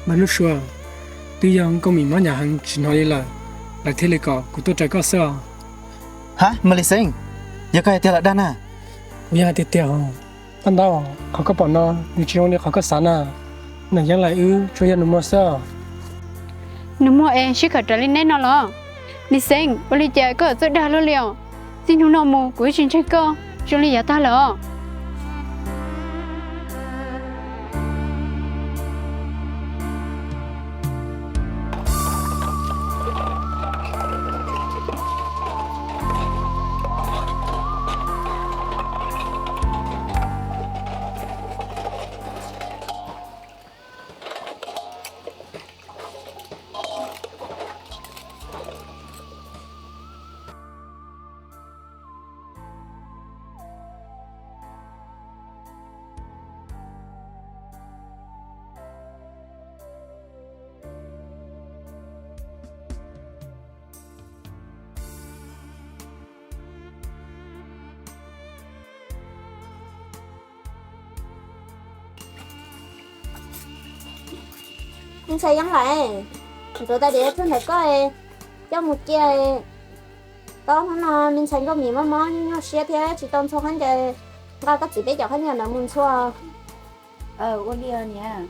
Mas Nuj Sua, twb yog Nkauj Mim mob hnyav heev tsis hnov li lawm, lawv thiaj li kom kuv tuaj raws koj xwb os. Ha, Mas Lis Xeeb, yog koj hais tiag los dag na? Kuv yog hais tiag tiag os. Paj Ntaub, qhov koj pom no nws tsis zoo li qhov koj xav na. Nam Yeeb Lais wb tsuas yog nus muag xwb os. Nus muag es sib khawm raws li neb no los? Lis Xeeb, ua li cas koj txawj dag luaj li os? Txij hnub no mus kuv ib tsis ntseeg koj zoo li yav tag lawm os. Me ntxhais Yeeb Lais, ntxuav tas diav txog ntawm koj, coj mus cia. Tau hnub no me ntxhais Nkauj Mim mob mob nyuaj nyuaj siab thiab tsis tau ntxhua khaub ncaws, nqa koj txiv peb cov khaub ncaws ntawd mus ntxhua. Ua li niam.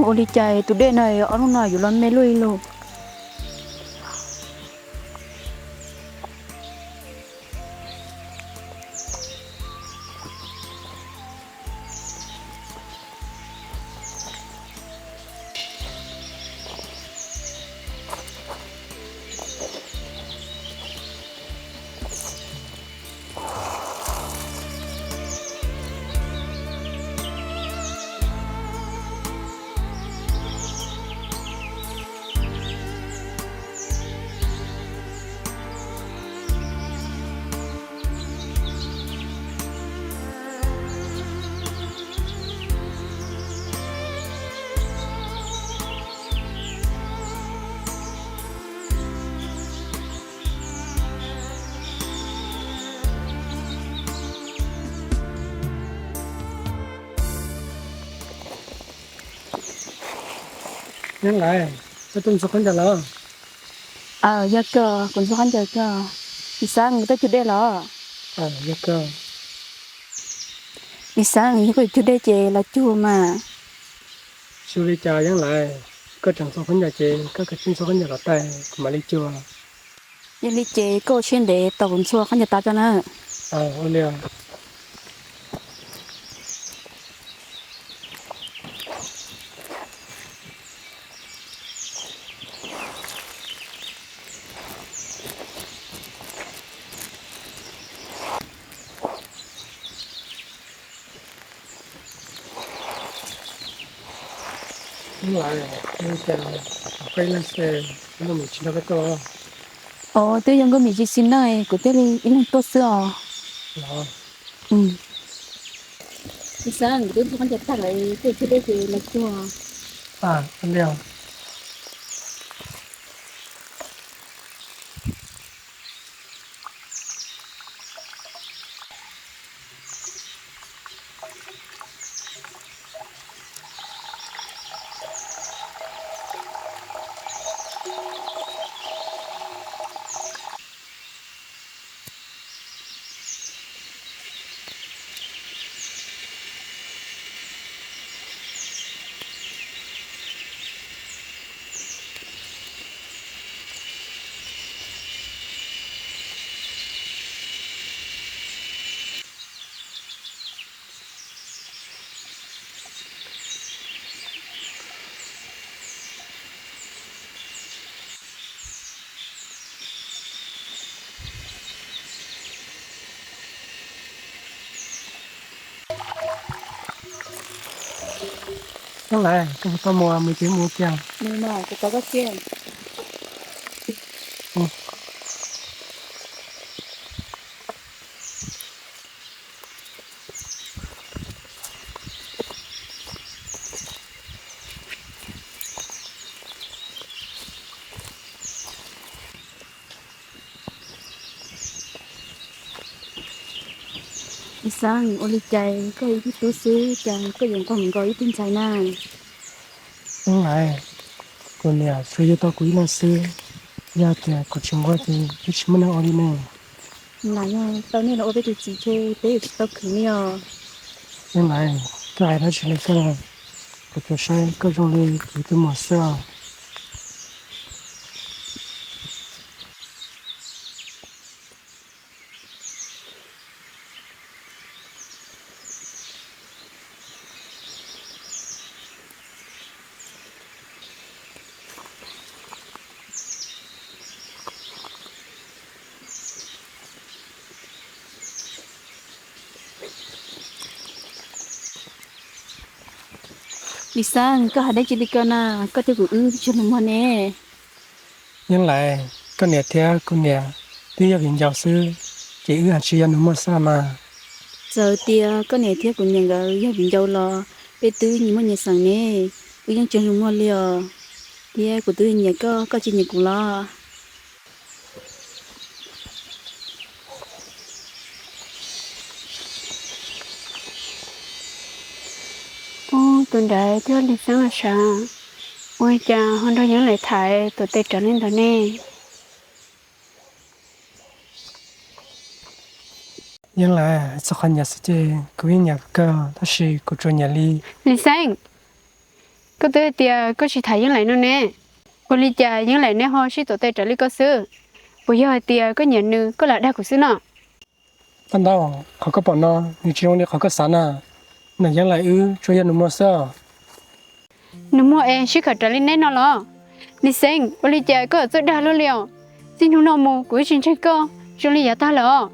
Ua li cas tus dej no ob hnub no yuav los me luaj li lauj? Yeeb Lais, koj tuaj ntxhua khaub ncaws los? Aws, yog kawg, kuv ntxhua khaub ncaws kawg. Lis Xeeb, koj cug dej los? Aws, yog kawg. Lis Xeeb, yog koj cug dej ces los cuag mas. Tsis ua li cas Yeeb Lais, koj tseem ntxhua khaub ncaws ces koj kav tsij ntxhua khaub ncaws kom tag kuv mam li cuag. Yog li ces koj ua siab ntev tos kuv ntxhua khaub ncaws tas tso na. Ua li. Yeeb Lais, ua li cas koj ib leeg xwb, Nkauj Mim tsis nrog koj tuaj? Os, twb yog Nkauj Mim tsis xis neej kuv thiaj li ib leeg tuaj xwb os. Lis Xeeb, kuv twb ntxhua khaub ncaws tag lawm, koj cug dej ces los cuag. Yeeb Lais, koj puas tau mus, mus ces mus kiag. Lis Xeeb, ua li cas koj ib tug tub xwb cas koj yuav nquag mus nkaus ib tug ntxhais na? Yeeb Lais, kuv niam tsuas yug tau kuv ib leeg xwb, yog tias kuv tsis nquag ces twb tsis muaj neeg ua li ne. Lam yog tau nej los ua peb tus txiv ces peb yuav tsis tau khwv li os. Yeeb Lais, koj hais dab tsi li koj? Kuv tsuas saib koj zoo li kuv tus muam xwb os. Lis Xeeb, koj hais dab tsi li koj na? Koj thiab kuv wb tsis yog nus muag ne. Yeeb Lais, koj niam thiab kuv niam twb yog viv ncaus xwb, ces wb haj tsis yog nus muag xwb los mas. Txawm tias koj niam thiab kuv niam nkawd yog viv ncaus los peb twb nyias muaj nyias xeem ne, wb yeej tsis yog nus muag li os. Thiab kuv twb nyiam koj, koj tsis nyiam kuv los? Ub, tus ntawd thiaj Lis Xeeb los sav, ua cas ho nrog Yeeb Lais tham tom tes rawv li ntawd ne? Yeeb Lais, txog qhov nyiam xwb ces kuv yeej nyiam kawg, tab sis kuv tsuas nyiam li. Lis Xeeb, koj twb hais tias koj tsis tham Yeeb Lais no ne, ua li cas Yeeb Lais neb ho sib tom tes rawv li ko xwb? Puas yog hais tias koj nyiam nws koj lam dag kuv xwb no? Paj Ntaub, qhov koj pom no nws tsis zoo li qhov koj xav na. Ntawm Yeeb Lais wb tsuas yog nus muag xwb os. Nus muag es sib khawm rawv li neb no los? Lis Xeeb, ua li cas koj txawj dag luaj li os? Txij hnub no mus kuv twb tsis ntseeg koj zoo li yav tag lawm os.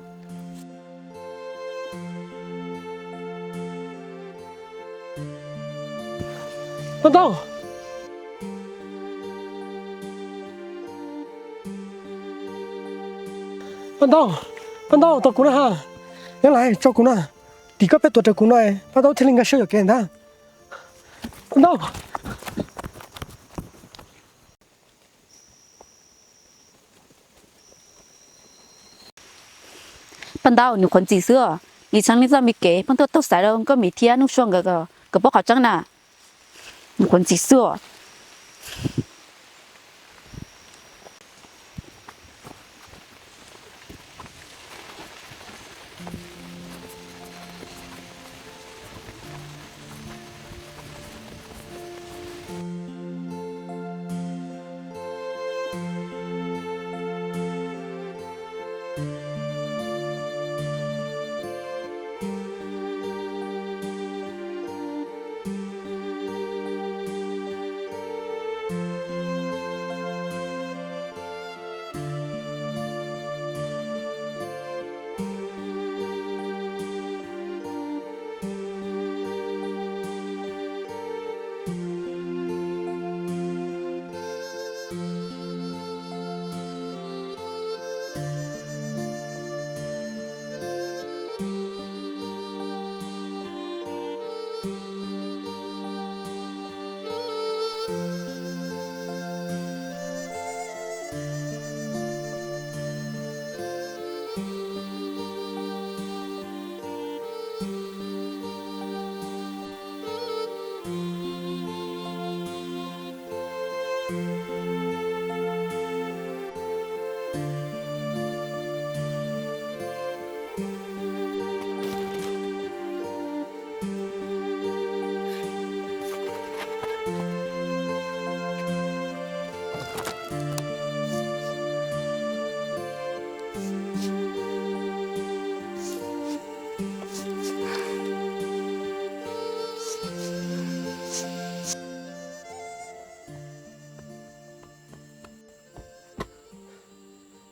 Paj Ntaub, Paj Ntaub, Paj Ntaub, tos kuv na ha. Yeeb Lais, tso kuv na. Tim koj peb tuav rawv kuv no, Paj Ntaub thiaj li nkag siab yuam kev ntag. Paj Ntaub. Paj Ntaub, nws qhuav ntxim xwb os. Lis Xeeb neb txoj me kev pheej tuaj taug xaiv rau Nkauj Mim thiab Nuj Sua nkawd kom paub qhov tseeb na. Nws qhuav ntxim xwb os.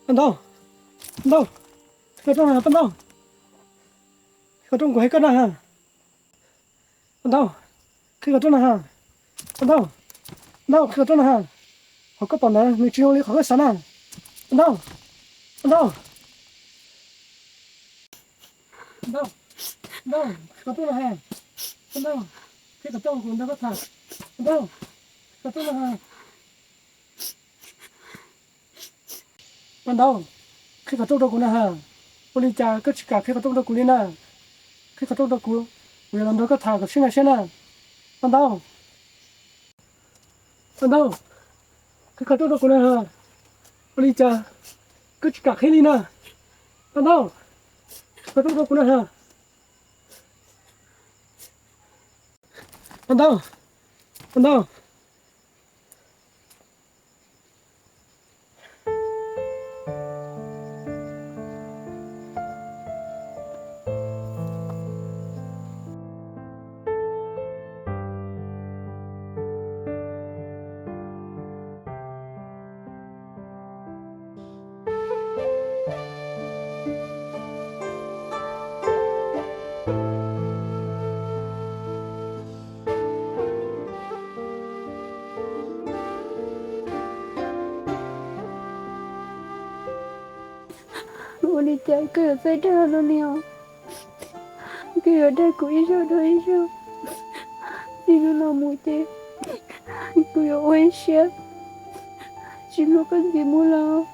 Paj Ntaub, Paj Ntaub, qhib qhov rooj na, Paj Ntaub, qhib qhov rooj, kuv hais koj na ha. Paj Ntaub, qhib qhov rooj na ha. Ntau, ntau, qhib qhov rooj no ha. Qhov koj pom ntawd nws tsis zoo li qhov koj xav na. Ntau, ntau, ntau, ntau, qhib qhov rooj no ha. Ntau, qhib qhov rooj kuv nrog koj tham. Ntau, qhib qhov rooj no ha. Paj Ntau, qhib qhov rooj rau kuv na ha. Ua li cas koj tsis kam qhib qhov rooj rau kuv li na? Qhib qhov rooj rau kuv, kuv yuav los nrog koj tham kom sib nkag siab na. Paj Ntau, Paj Ntau, qhib qhov rooj rau kuv na ha. Ua li cas koj tsis kam qhib li na? Paj Ntau, qhib qhov rooj rau kuv na ha. Paj Ntau, Paj Ntau. Ua li cas koj yuav txawj dag luaj li os? Koj yuav dag kuv ib zaug dhau ib zaug, ib hnub no mus ces kuv yuav ua ib siab tsis muab koj ntxiv mus lawm.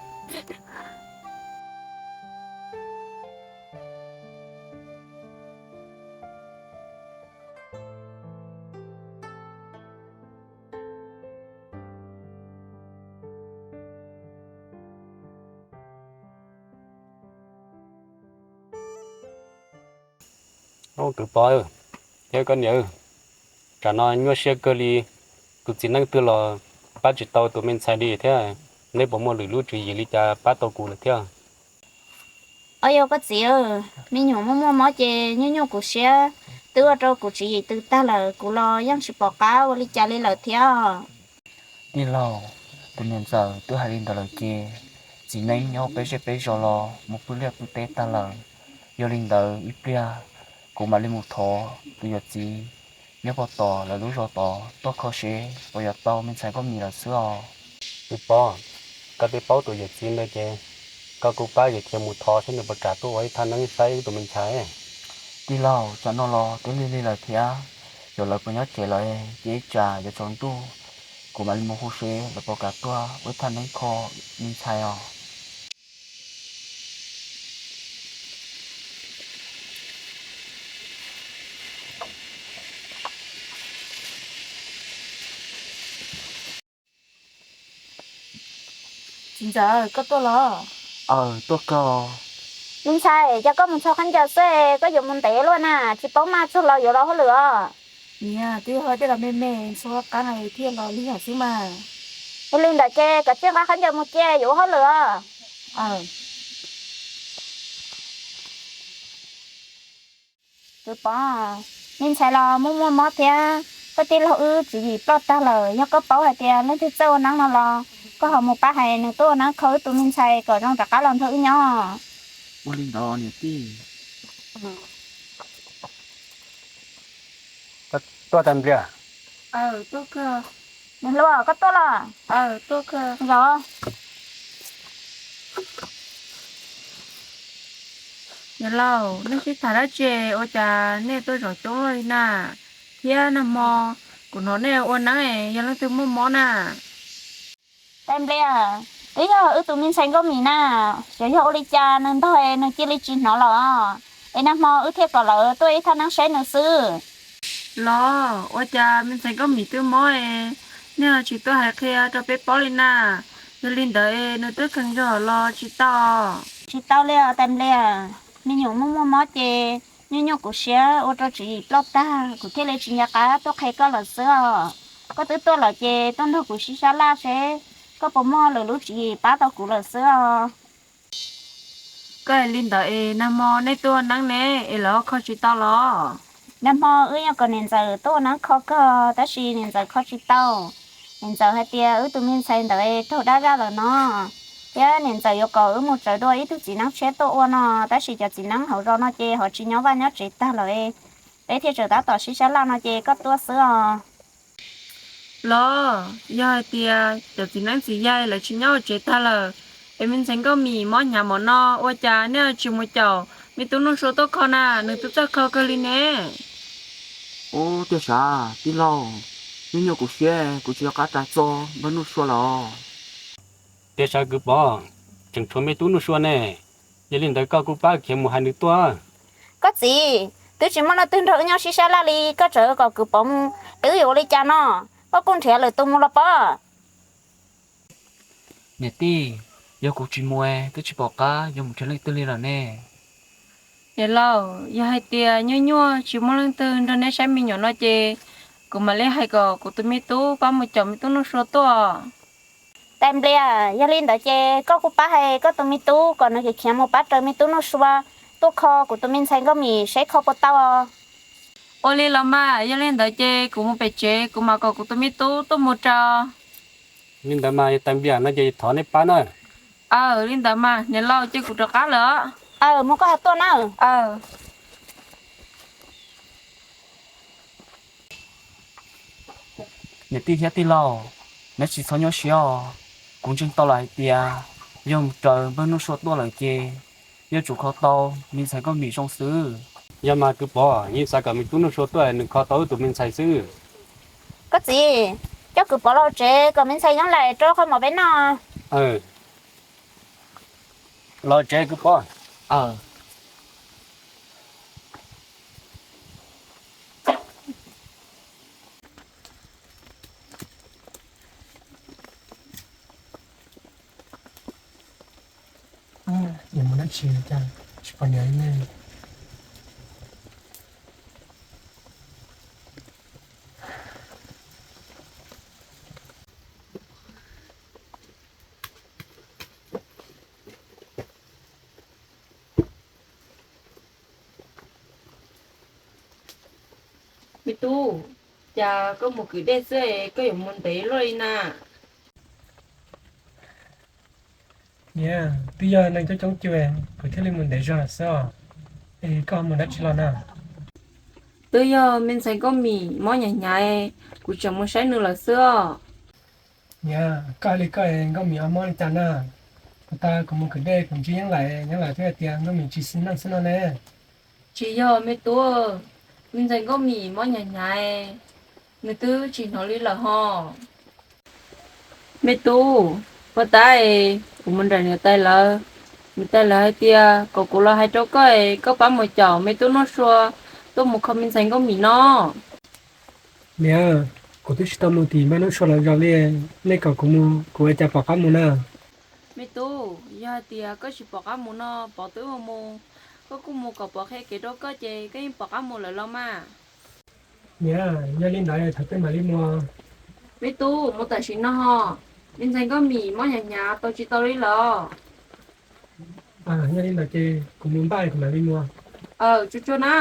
Ub, kwv Pov thiab koj niam, tsam no nyuaj siab kawg li, tus txiv neeb twg los pab tsis tau tus me ntxhais li thiab. Neb puas muaj lwm lub tswv yim li cas pab tau kuv lawm thiab? Au, yog koj txiv, me nyuam muaj muaj mob ces nyuaj nyuaj kuv siab, twb ua rau kuv tswv yim tws tag lawm, kuv los yeej tsis pom qab ua li cas li lawm thiab. Tij laug, tus niam ntxawm twb hais li ntawd lawm ces txiv neeb nyob peb zej peb zos los mus pw liaj pw teb tag lawm. Yog li ntawd ib pliag kuv mam li mus thov tus yawm txiv nyob puag tom lawv lub zos tod tuaj kho seb puas yuav tau me ntxhais Nkauj Mim lawm xwb os. Kwv Pov, koj twb paub tus yawm txiv ntawd ces koj kuj pab yawm txiv mus thov seb nws puas kam tuaj ua ib thaj neeb saib wb tus me ntxhais. Tij laug, tsam no los twb lig lig lawm thiab, yog lawv puas nyob tsev lawm ces ib tsam yuav tsaus ntuj kuv mam li mus hu seb lawv puas kam tuaj ua ib thaj neeb kho me ntxhais os. Txiv ntxawm, koj tuaj los? Aws, tuaj kawg. Me ntxhais, cas koj mus txhos khaub ncaws xwb, koj yuav mus ntev luaj na, tsis paub maj txog los yuav los hauj lwm os. Niam, twb yog tej los me me txhua qab thiaj los lig lawm xwb mas. Yog li ntawd ces koj cia nqa khaub ncaws mus cia yuav ua hauj lwm os. Kwv Pov, me ntxhais los muaj muaj mob thiab, koj tij laug wb tswv yim ploj tag lawm, yog koj paub hais tias leej twg txawj ua neeb no los koj ho mus pab hais nws tuaj ua neeb kho wb tus me ntxhais kom zoo rov qab los nrog wb nyob. Ua li ntawd niam tij. Koj tuaj tag npliag? Niam hluas, koj tuaj los? Yog. Niam laus, nej sib tham dab tsi ua cas nej tuaj zaum coob luaj li na? Thiab nag hmo kuv hnov nej ua neeb, yog leej twg muaj mob na? Tais Nplias, twb yog wb tus me ntxhais Nkauj Mim na, xyov yog ua li cas nws ntog nws cia li tsis hnov los, es nag hmo wb thiaj kom lawv tuaj ib thaj neeb saib nws xwb. Los ua cas me ntxhais Nkauj Mim twb mob es nej ho tsis tuaj hais qhia rau peb paub li na? Yog li ntawd es nws twb kheev zog los tsis tau? Tsis tau li os Tais Nplias, me nyuam muaj muaj mob ces nyuaj nyuaj kuv siab ua rau tswv yim ploj tag, kuv thiaj li tsis nco qab tuaj qhia koj lawm xwb os. Koj twb tuaj lawm ces tuaj nrog kuv sib sab laj seb koj puas muaj lwm lub tswv yim pab tau kuv lawm xwb os. Koj hais li ntawd es nag hmo nej tuaj ua neeb ne es lawv ho kho tsis tau los? Nag hmo wb yeej kom niam ntxawm tuaj ua neeb kho kawg tab sis niam ntxawm kho tsis tau. Niam ntxawm hais tias wb tus me ntxhais ntawd raug dab zaj lawm no, thiab niam ntxawm yuav kom wb mus tsawv dua ib tug txiv neeb tshiab tuaj ua no, tab sis cov txiv neeb hauv zos no ces ho tsis nyob vaj nyob tsev tag lawm, peb thiaj tseem tab tom sib sab laj no ces koj tuaj xwb os. Los yog hais tias cov txiv neeb txiv yaig lawv tsis nyob hauv tsev tag lawm, es me ntxhais Nkauj Mim mob hnyav mov no, ua cas nej tsis mus caum me tub Nuj Sua tuaj kho na, nws twb txawj kho kawg li ne? Ub, tiag sav tij laug, nyuaj nyuaj kuv siab, kuv tsis nco qab ras txog npawg Nuj Sua lawm. Tiag sav kwv Pov, tseem tshuav me tub Nuj Sua ne, yog li ntawd koj kuj pab khiav mus hais nws tuaj. Koj txiv, twb tsis muaj leej twg nrog wb nyob sib sab laj li, koj tseem kom kwv Pov mus, es wb yuav ua li cas no? Koj kuj nrhiav lwm tus mus los Pov. Niam tij, yog kuv tsis mus twb tsis pom qab yuav mus nrhiav leej twg li lawm ne. Niam laus, yog hais tias nyuaj nyuaj tsis muaj leej twg nrog neb saib me nyuam no ces kuv mam li hais kom kuv tus me tub pab mus caum me tub Nuj Sua tuaj. Tais Nplias, yog li ntawd ces koj kuj pab hais koj tus me tub kom nws khiav khiav mus pab raws me tub Nuj Sua tuaj kho kuv tus me ntxhais Nkauj Mim seb kho puas tau. Ua li los mas, yog li ntawd ces kuv mus pem tsev kuv mam kom kuv tus me tub tuaj mus rau. Li ntawd mas Tais Nplias, no ces thov nej pab na. Aw, li ntawd mas niam laus, ces kuv rov qab lawm. Aw, mus koj ho tuaj na. Niam tij thiab tij laug, neb tsis txhob nyuaj siab os. Kuv ntseeg tau lawm hais tias yog mus raws npawg Nuj Sua tuaj lawm ces yuav tsum kho tau me ntxhais Nkauj Mim zoo xwb. Yog mas kwv Pov, yeej xav kom me tub Nuj Sua tuaj nws kho tau wb tus me ntxhais xwb. Koj txiv, coj kwv Pov los tsev kom me ntxhais Yob Laim rau qhov mov peb noj. Los tsev kwv Pov. Yuav mus dab tsi cas tsis pom niam ne? Me tub, cas koj mus kwv dej xwb es koj yuav mus ntev luaj li na? Niam, twb yog neeg coob coob cuag kuv thiaj li mus ntev zog lawm xwb os. Es koj mus dab tsi los na? Twb yog me ntxhais Nkauj Mim mob hnyav hnyav, kuv tseem mus saib nws lawm xwb os. Niam, koj hais li koj es Nkauj Mim ho mob li cas na? Puag ta kuv mus kwv dej kuv ntsib Yob Laim, Yob Laim twb hais tias Nkauj Mim tsis xis neej xwb no ne. Tsis yog me tub, me ntxhais Nkauj Mim mob hnyav hnyav, nws twb tsis hnov li lawm hos. Me tub, puag ta kuv mus nrhiav niam tais lawv, niam tais lawv hais tias kom kuv los hais rau koj es koj pab mus caum me tub Nuj Sua tuaj mus kho me ntxhais Nkauj Mim no. Niam, kuv twb tsis tau mus tim npawg Nuj Sua lawv zos li, nej kom kuv mus kuv ua cas pom qab mus na? Me tub, yog hais tias koj tsis pom qab mus no Pov twb ua mus, koj kuj mus kom Pov qhia kev rau koj ces koj yeej pom qab mus lawm los mas. Niam, yog li ntawd thaum twg mam li mus? Me tub, mus tam sim no hos, me ntxhais Nkauj Mim mob hnyav hnyav tau tsis tau li los. Yog li ntawd ces kuv mus npaj kuv mam li mus. Tsuag tsuag na.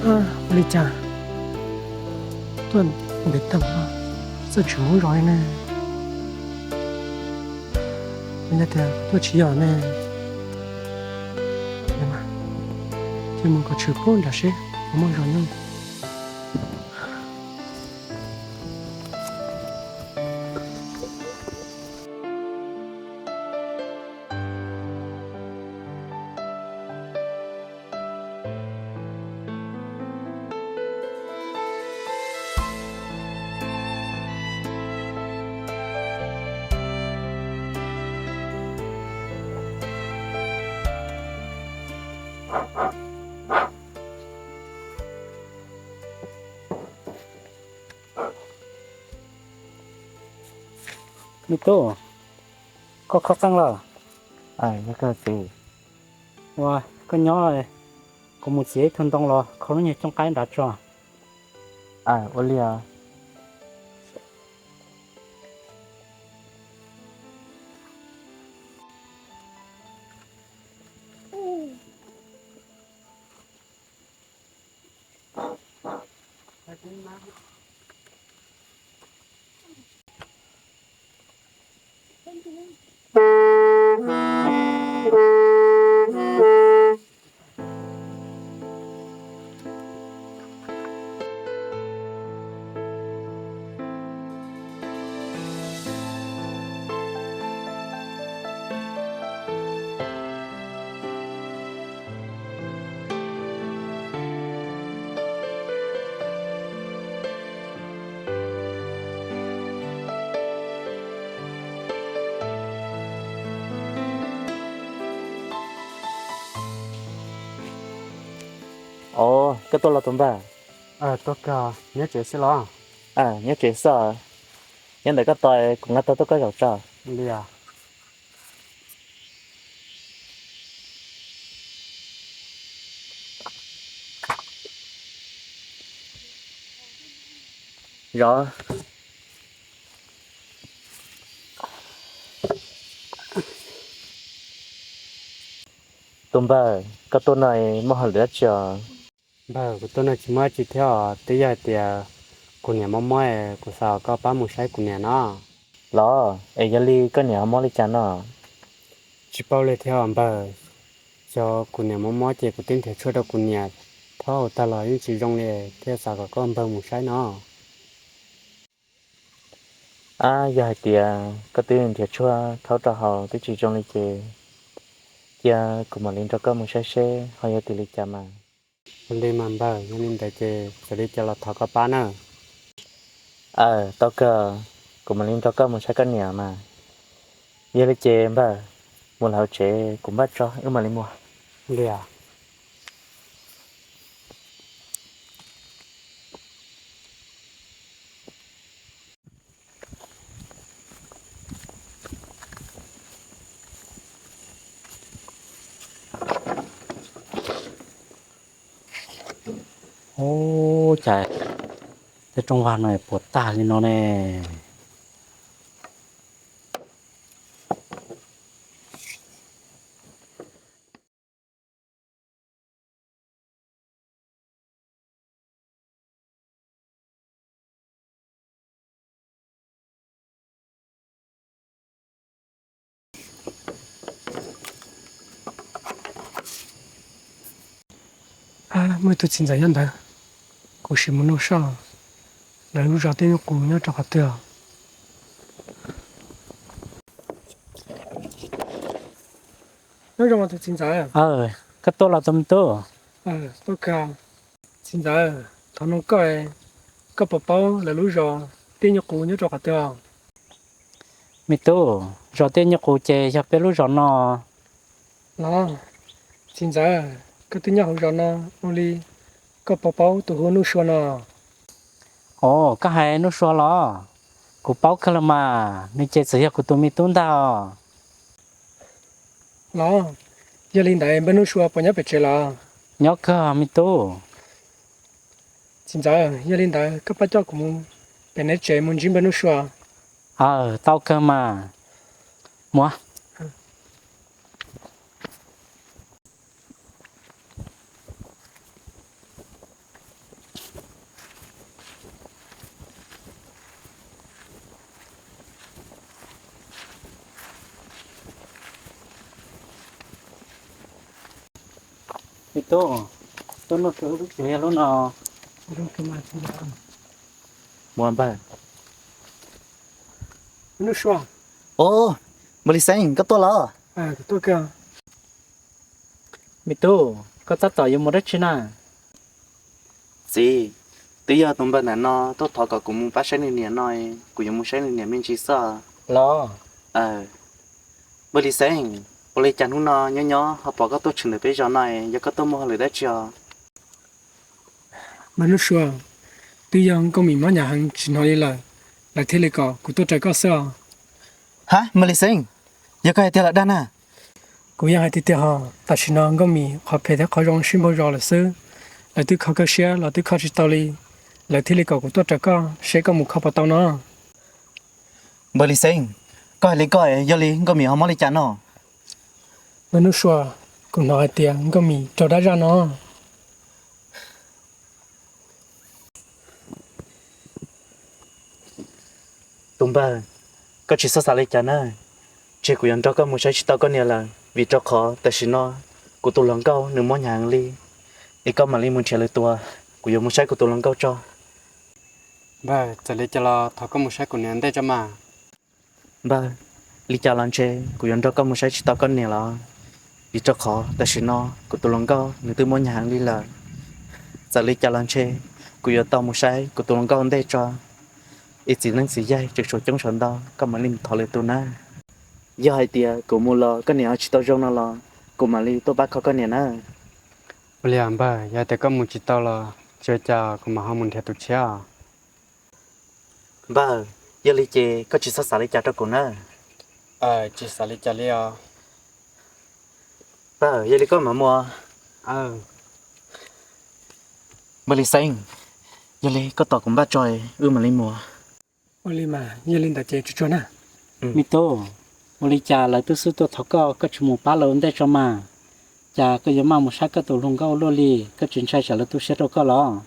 Ua li cas tuaj ntev tag txawj tsis mus zos li ne? Yog tias tuaj tsis yog ne? Mus kom tshwm pub nram seb puas muaj zos nyob. Me tub, koj kho qeej lawm? Ua, koj nyob, kuv mus txiav ib tug ntoo los kho lub nyuag cooj qaib nrad tso. Ua li os. Os, koj tuaj los tus npawg? Nyob tsev xwb los? Nyob tsev xwb. Nyob ntawm koj tos, kuv nqa tau tuaj koj zaum tso. Zov. Tus npawg, koj tuaj no muaj hauj lwm dab tsi os? Npawg, kuv tuaj no tsis muaj dab tsi thiab os, twb yog hais tias kuv niam mob mob, kuv xav kom koj pab mus saib kuv niam no. Los es yog li koj niam ho mob li cas no? Tsis paub li thiab os npawg, xyov kuv niam mob mob ces kuv twb nrhiav tshuaj rau kuv niam thaub tag los yeej tsis zoo li, thiaj xav kom koj npawg mus saib no. Ab, yog hais tias koj twb nrhiav tshuaj thaub rau hauv twb tsis zoo li ces cia kuv mam li nrog koj mus saib seb ho yog tim li cas mas. Ua li mas npawg, yog li ntawd ces txawm li cas los thov koj pab na. Aw, tau kawg, kuv mam li nrog koj mus saib koj niam mas. Yog li ces npawg, mus lawm hauv tsev kuv npaj tso wb mam li mus. Li. Ub, cas tej rooj vag no puas tag li no ne? Muaj ib tug txiv ntxawm nyob ntawd, kuv sim mus nug soj, lawv lub zos Tiaj Nyuj Qus nyob rau qhov twg? Nyob zoo tus txiv ntxawm. Koj tuaj los tus me tub? Tuaj kawg. Txiv ntxawm, thov nug koj, koj puas paub lawv lub zos Tiaj Nyuj Qus nyob rau qhov twg? Me tub, zos Tiaj Nyuj Qus ces yog peb lub zos no. Los, txiv ntxawm, koj twb nyob hauv zos no ua li, koj puas paub tus hu Nuj Sua no? Os, koj hais Nuj Sua los? Kuv paub kawg los mas, nws ces txawm yog kuv tus me tub ntag os. Los, yog li ntawd npawg Nuj Sua puas nyob pem tsev los? Nyob kawg me tub. Txiv ntxawm, yog li ntawd koj pab coj kuv mus pem neb tsev mus ntsib npawg Nuj Sua. Aw, tau kawg mas. Muab. Me tub, Tuaj noj tsev lub tsev lub no. Mus npawg. Os, Npawg Lis Xeeb, koj tuaj los? Me tub, koj tab tom yuav mus dab tsi na? Txiv, twb yog tus npawg ntawm no tuaj thov kom kuv mus pab saib nws niam no, kuv yuav mus saib nws niam me ntsis xwb. Los, Npawg Lis Xeeb, ua li cas hnub no nyob nyob ho pom koj tuaj tshwm ntawm peb zos no, yog koj tuaj muaj hauj lwm dab tsi os? Npawg Nuj Sua, twb yog Nkauj Mim mob hnyav heev tsis hnov li lawm, lawv thiaj li kom kuv tuaj raws koj xwb os. Hab, Npawg Lis Xeeb, yog koj hais tiag los dag na? Kuv yeej hais tiag tiag hos, tam sim no Nkauj Mim qhov phem thiab qhov zoo sib npaug zos lawm xwb. Lawv twb kho kawg siab los twb kho tsis tau li, lawv thiaj li kom kuv tuaj raws koj seb koj mus kho puas tau no. Npawg Lis Xeeb, koj hais li koj, yog li Nkauj Mim ho mob li cas no? Npawg Nuj Sua, kuv hnov hais tias Nkauj Mim raug dab zaj no. Tus npawg, koj tsis txhob xav li cas na, ntshe kuv yuav nrog koj mus saib tsis tau koj niam lawm, vim rau qhov tam sim no kuv tus hluas nkauj nws mob hnyav heev li, es koj mam li mus nrhiav lwm tus, kuv yuav mus saib kuv tus hluas nkauj tso. Npawg, txawm li cas los thov koj mus saib kuv niam ntej tso mas. Npawg, li cas los ntshe kuv yuav nrog koj mus saib tsis tau koj niam los, vim rau qhov tam sim no kuv tus hluas nkauj nws twb mob hnyav heev li lawm. Txawm li cas los ntshe kuv yuav tau mus saib kuv tus hluas nkauj ntej tso, es txiv neeb txiv yaig tseem tshuav coob tshuav ntau, koj mam li mus thov lwm tus na. Yog hais tias kuv mus los koj niam ho tsis tau zoo no los, kuv mam li tuaj pab kho koj niam na. Ua li os npawg, yog hais tias koj mus tsis tau los tsis ua cas, kuv mam ho mus nrhiav tus tshiab os. Npawg, yog li ces koj tsis txhob xav li cas rau kuv na. Tsis xav li cas li os. Npawg, yog li koj mam mus. Npawg Lis Xeeb, yog li koj tos kuv npaj tso, wb mam li mus. Ua li mas yog li ntawd ces tsuag tsuag na. Me tub, ua li cas lawv twb xub tuaj thov koj, koj tsis mus pab lawv ua ntej tso mas? Cas koj yuav maj mus saib koj tus hluas nkauj ua luaj li, koj tsis ntshai tsam lawv tu siab rau koj los?